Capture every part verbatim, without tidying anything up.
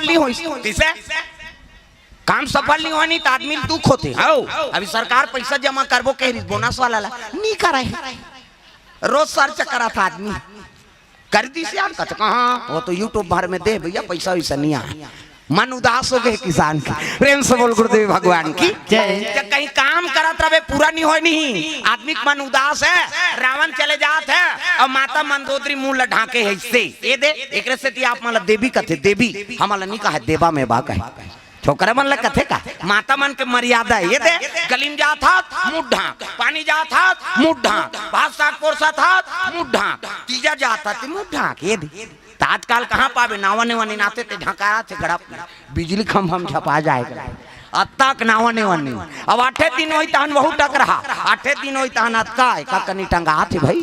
नहीं होइस। किसे? काम सफल नहीं होय नहीं त आदमी ल दुख होथे। हव, अभी सरकार पैसा जमा करबो कह रही, बोनस वाला ला नहीं करे। रोज सर्च करत आदमी, कर दिस यार, कथे कहाँ, वो तो YouTube भर में दे भैया, पैसा वैसा नहीं आय। मन उदास हो गए किसान के। प्रेम से बोल गुरुदेव भगवान की जय। जब कहीं काम करत रहे, पूरा नहीं होय नहीं, आदमी के मन उदास हे, रावन चले जात हे अउ माता मंदोदरी मुंह ल ढांके हे इससे। ये दे, एकरे सेती आप मन ल देवी कथे, देवी, हमन ल नहीं कहे, देवा में बा कहे। छोकरा मन ल कथे का? माता मन के मर्यादा हे। ये दे, गली में जात हस, मुंह ढांक, पानी जात हस, मुंह ढांक, भात साग परोसत हस, मुंह ढांक, तीजा जात हस, मुंह ढांक। ये दे, त आजकल कहाँ पाबे? नावा नेवा निनाथे ते ढंकारा थे गड़प, बिजली खंभा में झपा जाय। अतका के नावा नेवा नहीं। अब आठे दिन होई तहन वहू टकरहा, आठे दिन होई तहन अतका, एका कनी टंगाथे भाई,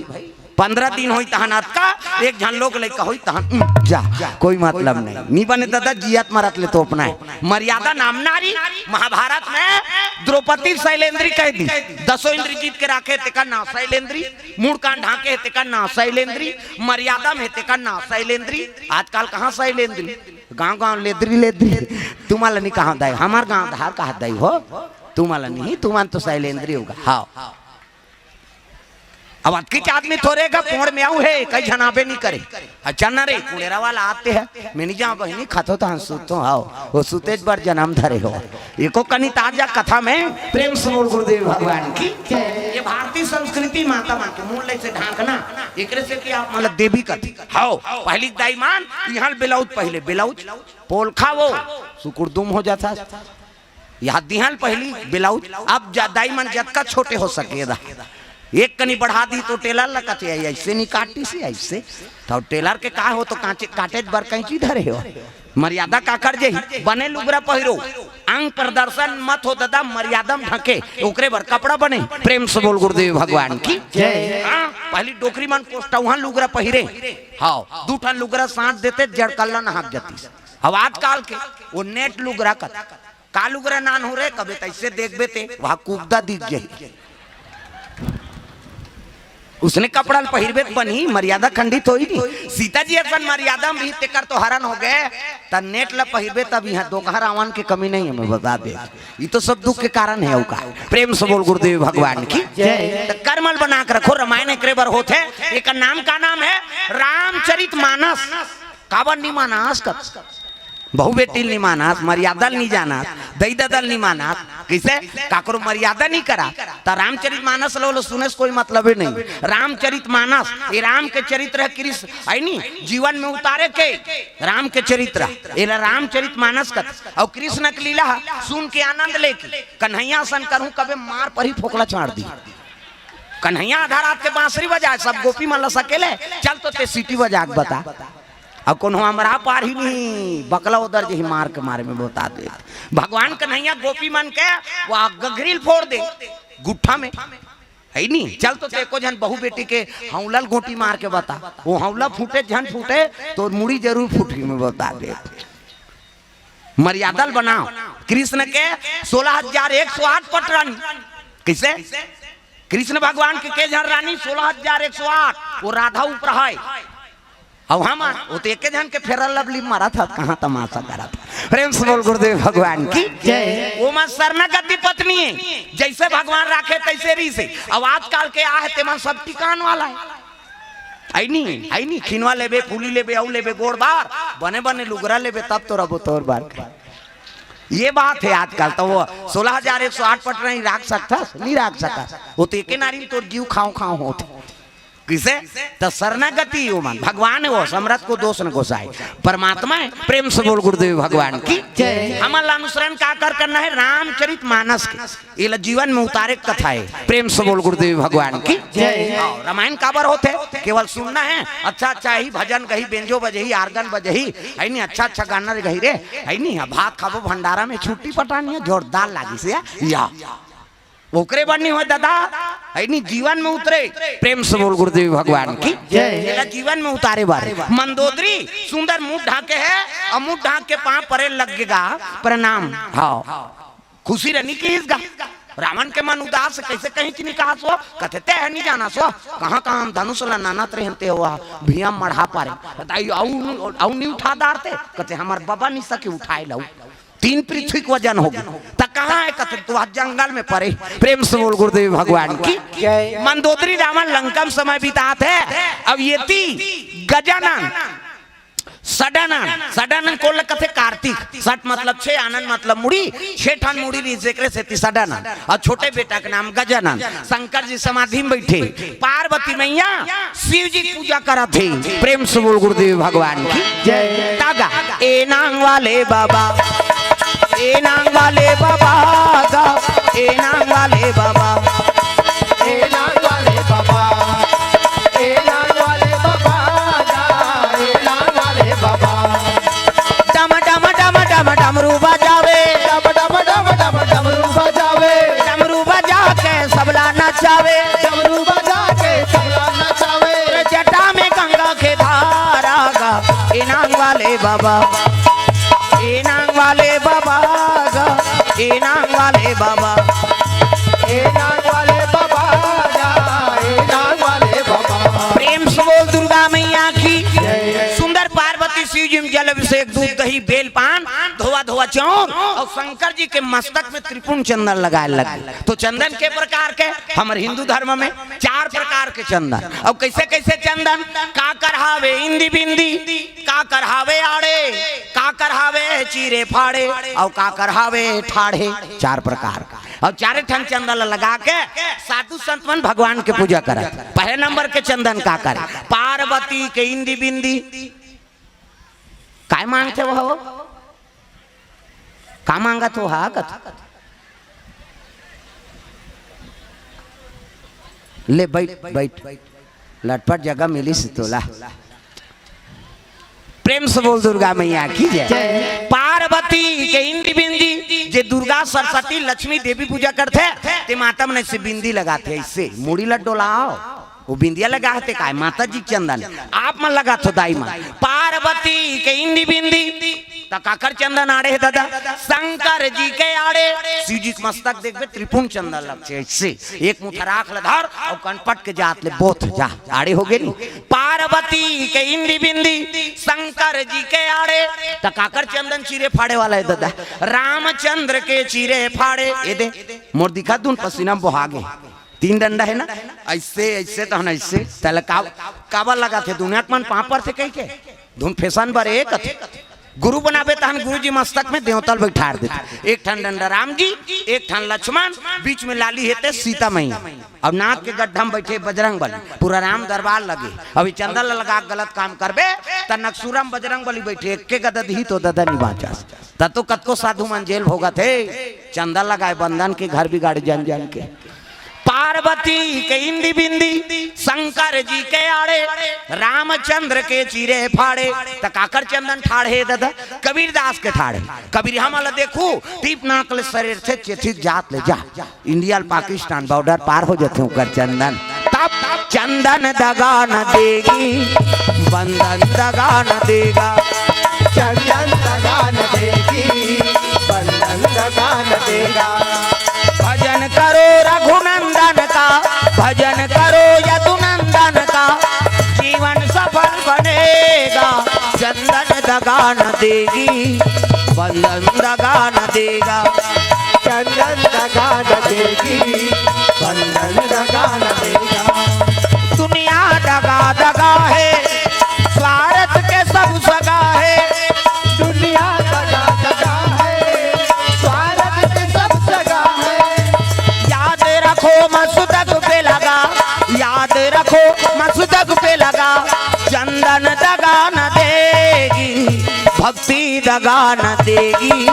पंद्रह दिन होई तहन अतका, एक झन लोग लइका होई तहन, उम, जा, कोई मतलब नहीं। नी बने दादा, जियत मरत ले तोपना हे। मर्यादा नाम नारी। महाभारत में द्रौपदी शैलेंद्री कह दी, दसों इंद्री जीत के राखे तेकर नाव शैलेंद्री, मुड़ कान ढांके हे तेकर नाव शैलेंद्री, मर्यादा में हे तेकर नाव शैलेंद्री। आजकल कहाँ शैलेंद्री, गांव गांव लेद्री लेद्री। तुमन ल नहीं कहा दाई, हमर गांव धार कहा दाई हो, तुमन ल नहीं, तुमन तो शैलेंद्री होगा। हव, अब अतकीच आदमी थोरे का पोड़ में आऊ हे, कई झन आबे नहीं करे। अच्छा ना रे, कुड़ेरा वाला आते हे, मैं नहीं जाऊँ बहिनी, खाथो तहन सुतो। हव, वो सुतेच बर जन्म धरे हो। एको कनी ताजा कथा में प्रेम से बोल गुरुदेव भगवान की। ये भारतीय संस्कृति माता मन के मूल ले से ढांकना, एकरे सेती आप मन ल देवी कथे। हव, पहली दाई मन इहाँ बेलाउज, पहले बेलाउज, पोलखा वो सुकुरदुम हो जात हस। यहाँ दिहन पहली बेलाउज, अब जा-, दाई मन जतका छोटे हो सके दा, एक कनी बढ़ा दी तो टेलर ल कथे, "ऐसे नहीं काटिस, ऐसे।" त टेलर के का हो, तो कांचे, काटेच बर कैंची धरे हो। मर्यादा काकर जही, बने लुगरा पहिरो, अंग प्रदर्शन मत हो दादा, मर्यादा में ढके, ओकरे बर कपड़ा बने। प्रेम से बोल गुरुदेव भगवान की जय। हाँ, पहली डोकरी मन कोष्टा उहाँ लुगरा पहिरे। हव, दू ठन लुगरा साथ देते, जड़ कल्ला नहाक जातिस। अब आजकल के वो नेट लुगरा कथे, का लुगरा नान हो रे, कबे तइसे देखबे ते, वहाँ कुबदा दिख जाही। उसने कपड़ा ल पहिरबे त बनही, मर्यादा खंडित होही नहीं। सीता जी असन मर्यादा में भी तेकर तो हरण हो गए, त नेट ल पहिरबे तब यहाँ दोकहा रावण के कमी नहीं हे, मैं बता दे। ये तो सब दुख के कारण हे, अउ का। प्रेम से बोल गुरुदेव भगवान की जय। त कर्म ल बना के रखो, रामायण एकरे बर होथे, एकर नाम का नाम हे? रामचरित मानस। काबर नहीं मानस कथे? बहू बेटी ल नहीं मानस, मर्यादा ल नहीं जानस, दई ददा ल नहीं मानस। कइसे? काकरो मर्यादा नहीं करा, त रामचरित मानस लो, लो सुने से कोई मतलबे नहीं। रामचरित मानस, ये राम के चरित्र हे, कृष्ण, हे नी, जीवन में उतारे के राम के चरित्र, एला रामचरित मानस कथे। अउ कृष्ण के लीला सुन के आनंद लेके, कन्हैया असन करहूँ कबे मार परही, फोकला छाड़ दी। कन्हैया आधा रात के बांसुरी बजाए, सब गोपी मन ल सकेले, चल तो ते सीटी बजा के बता। अउ कोनो अमरा पारही नहीं, बकला उदर जही मार के मारे में बता दे। भगवान कन्हैया गोपी मन के वो गघरी ल फोड़ दे गुट्ठा में, हे नहीं? चल तो ते एको झन बहू बेटी के हौला ल गोटी मार के बता, वो हौला फूटे झन फूटे, तोर मुड़ी जरूर फूटही, मैं बता दे। मर्यादा ल बनाओ। कृष्ण के सोलह हजार एक सौ आठ पट रानी। कइसे? कृष्ण भगवान के के झन रानी? सोलह हजार एक सौ आठ। वो राधा ऊपर हे। अब हम, वो तो एके झन के फेरल लवली मारत हस, कहाँ तमाशा करत हस। प्रेम से बोल गुरुदेव भगवान की जय। वो माँ शरणागति पत्नी हे, जइसे भगवान राखे तइसे रहिसे। अब आजकल के आहे तेमन सब टिकान वाला हे। हे नहीं, हे नहीं, खिनवा लेबे, फूली लेबे, अउ लेबे, गोड़ बार, बने बने लुगरा लेबे, तब तो रबो तोर बार। ये बात हे आजकल, त वो सोलह हजार एक सौ आठ पट रानी राख सकथस, नहीं राख सकस। वो तो एके नारी में तोर जीव खाँव खाँव होत। कइसे? त शरणागति हे वो मन, भगवान हे वो, समरथ को दोष न गोसाई, परमात्मा हे। प्रेम से बोल गुरुदेव भगवान की जय। हमन ला अनुसरण काकर करना हे? रामचरित मानस के। एला जीवन में उतारे के कथा हे। प्रेम से बोल गुरुदेव भगवान की जय। हाँ, रामायण काबर होथे? केवल सुनना हे, अच्छा अच्छा ही भजन गही, बेंजो बजही, आर्गन बजही, हे नहीं, अच्छा अच्छा गाना रे गही रे, हे नहीं, भात खाबो भंडारा में, छुट्टी पटानी हे, जोरदार लागिस या, या। ओकरे बर नहीं होय दादा, हे नहीं, जीवन में उतरे। प्रेम से बोल गुरुदेव भगवान की जय। एला जीवन में उतारे बर। मंदोदरी सुंदर मुंह ढांके हे, अउ मुंह ढांक के पाँव परे लग गे गा, प्रणाम। हाँ। खुशी रहनी किहिस गा। रावण के मन उदास हे, कइसे कहीं कि नहीं कहा सो, कथे ते ह नहीं जाना सो, कहाँ कहाँ हम धनुष ल नानत रहे ते हुआ, भिया मढ़ा पारे, बताई, अउ, अउ नहीं उठा डारते, कथे हमर बबा नहीं सके उठाए लऊ, तीन पृथ्वी के वजन होगे, त कहाँ हे, कथे तो आज जंगल में परे। प्रेम से बोल गुरुदेव भगवान की। जय। मंदोदरी रावण लंका में समय बितात हे, अब ये ती गजानन षडानन, षडानन कोन ल कथे? कार्तिक। षट मतलब छे, आनन मतलब मुड़ी, छे ठन मुड़ी रहिस, एकरे सेती षडानन। अउ छोटे बेटा के नाम गजानन। शंकर जी समाधि में बइठे, पार्वती मैया शिव जी के पूजा करत हे। प्रेम से बोल गुरुदेव भगवान की जय। तागा ए नांग वाले बाबा, ए नांग वाले बाबा गा, ए नांग वाले बाबा। ए नांग वाले बाबा, ए नांग वाले बाबा गा, ए नांग वाले बाबा। डम डम डम डम डमरू बजावे, डम डम डम डम डमरू बजावे, डमरू बजा के सबला नचावे, डमरू बजा के सबला नचावे। जटा में गंगा के धारा गा, ए नांग वाले बाबा, ए नांग वाले बाबा गा, ए नांग वाले बाबा, ए नांग वाले बाबा गा, ए नांग वाले बाबा। प्रेम से बोल दुर्गा मैया की। जय। सुंदर पार्वती शिव जी में जल अभिषेक, दूध दही बेल पान, धोवा धोवा चाउर अउ शंकर जी के मस्तक में त्रिपुंड चंदन लगाए लगे। तो चंदन के प्रकार के, हमर हिंदू धर्म में चार प्रकार के चंदन। अउ कइसे कइसे चंदन? काकर हावे इंदी बिंदी, काकर हावे आड़े, काकर हावे चीरे फाड़े, अउ काकर हावे ठाढ़े। चार प्रकार। अउ चारे ठन चंदन ल लगा के साधु संत मन भगवान के पूजा करत। पहले नंबर के चंदन काकर हे? पार्वती के इंदी बिंदी। काय मांगथे वो? का मांगत हो हा कथे? ले बइठ, बइठ, लटपट जगह मिलिस तोला। प्रेम से बोल दुर्गा मैया की जय। जय। पार्वती के इंदी बिंदी, जे दुर्गा सरस्वती लक्ष्मी देवी पूजा करथे, ते माता मन अइसे बिंदी लगाथे, अइसे मुड़ी ल डोलाव। वो बिंदिया लगा हते काय? माता जी के चंदन। आप मन लगाथो दाई मन। पार्वती के इंदी बिंदी, त काकर चंदन आड़े हे दादा? शंकर जी के आड़े। शिव जी के मस्तक देखबे, त्रिपुंड चंदन लगथे अइसे। एक मुठा राख ल धर अउ कनपट के जात ले बोथ जा, आड़े होगे नी। पार्वती के इंदी बिंदी, शंकर जी के आड़े। त काकर चंदन चीरे फाड़े वाला हे दादा? रामचंद्र के चीरे फाड़े। ए दे, मोर दिखा दुन पसीना बोहा गे। तीन डंडा हे ना, अइसे, अइसे तहन अइसे, तले का, काबर लगाथे? दुनिया के मन पाँव परथे कहिके, धुन फैशन बर एक अथे। गुरु बनाबे तहन गुरु जी मस्तक में देवता ल बइठार देथे। एक ठन डंडा राम जी, एक ठन लक्ष्मण, बीच में लाली हे ते सीता मैया। अब नाक के गड्ढा में बइठे बजरंग बली, पूरा राम दरबार लगे। अभी चंदन ल लगा के गलत काम करबे, त नकसूरा में बजरंग बली बइठे, एक के गदा दिही तो ददा नी बाँचस। त तो कतको साधु मन जेल भोगत हे, चंदन लगाए बंदन के घर बिगाड़े जन जन के। पार्वती के इंदी बिंदी, शंकर जी के आड़े, रामचंद्र के चीरे फाड़े। त काकर चंदन ठाढ़े ददा? कबीरदास के ठाढ़े। कबीर हमन ल देखू, टीप नाक ले सरेरथे, चेथित जात ले जा। इंडिया ल पाकिस्तान बॉर्डर पार हो जथे ओकर चंदन। तब चंदन दगा न देगी, बंदन दगा न देगा। चंदन दगा न देगी, बंदन दगा न देगा। भजन करो रघुनंदन का, भजन करो यदुनंदन का, जीवन सफल बनेगा। चंदन दगा न देगी, बंदन दगा न देगा। चंदन दगा न देगी, बंदन दगा न देगा। दुनिया दगा दगा हे, स्वार्थ के सब सगा हे। दुनिया दगा दगा हे, स्वार्थ के सब सगा हे। याद रखो मसदक पे लगा, याद रखो मसदक पे लगा। चंदन दगा न देगी, भक्ति दगा न देगी,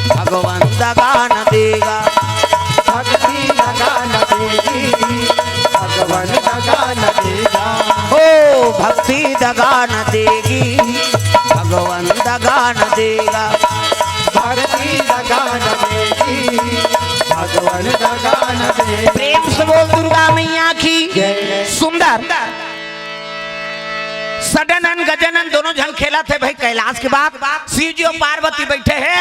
भगवान दगा न देगा। भक्ति दगा न देगी, भगवान दगा न देगा। ओ भक्ति दगा न देगी, भगवान दगा न देगा। भक्ति दगा न देगी, भगवान दगा न देगा। प्रेम से बोल दुर्गा मैया की जय। सुंदर। सडानन गजानन दोनों झन खेलत हे भाई कैलाश के बाप। शिव जी अउ पार्वती बइठे हे,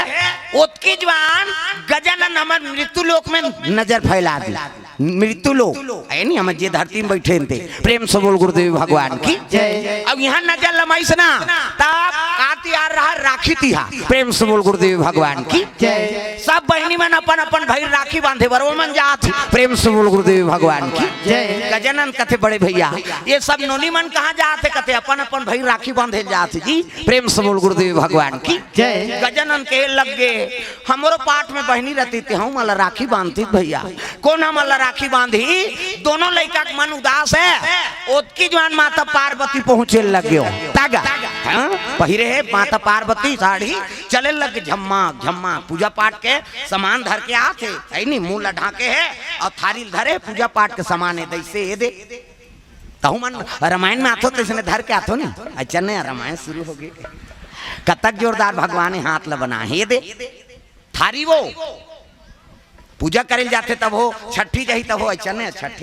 ओत ओतकी जुआन गजानन हमर मृत्यु लोक में नजर फैला दी। मृत्यु लोक है नी, हमर जे धरती में बैठे हन ते। प्रेम से बोल गुरुदेव भगवान की। जय। अब यहाँ नजर लमाइस ना, तब का तिहार रहा? राखी तिहार। प्रेम से बोल गुरुदेव भगवान की। जय। सब बहिनी मन अपन अपन भाई राखी बांधे बर ओमन जात हे। प्रेम से बोल गुरुदेव भगवान की। जय। गजानन कथे, बड़े भैया, ये सब नोनी मन कहाँ जात हे? कथे अपन अपन भाई राखी बांधे जात हे जी। प्रेम से बोल गुरुदेव भगवान की। जय। गजानन कहे लग गे, हमरो पाठ में बहिनी रहती ते हम मला राखी बांधती भैया। कोन हमला राखी बांधी? दोनों लइका के मन उदास हे। ओतकी जुआन माता पार्वती पहुंचे लग गयो। तागा, हाँ? पहिरे हे माता पार्वती साड़ी, चले लग झम्मा झम्मा। पूजा पाठ के सामान धर के आत हे, है नी, मुंह ला ढांके हे और थारी धरे, पूजा पाठ के सामान हे, दैसे ये दे। तहु मन रामायण में आथो, तैसने धर के आथो नी। अच्छा, नया रामायण शुरू हो गई। कतक जोरदार भगवान हे, हाथ ला बना हे दे। थारी वो पूजा करे जाथे तब हो, छठी जाही तब हो, अच्छा, नया छठी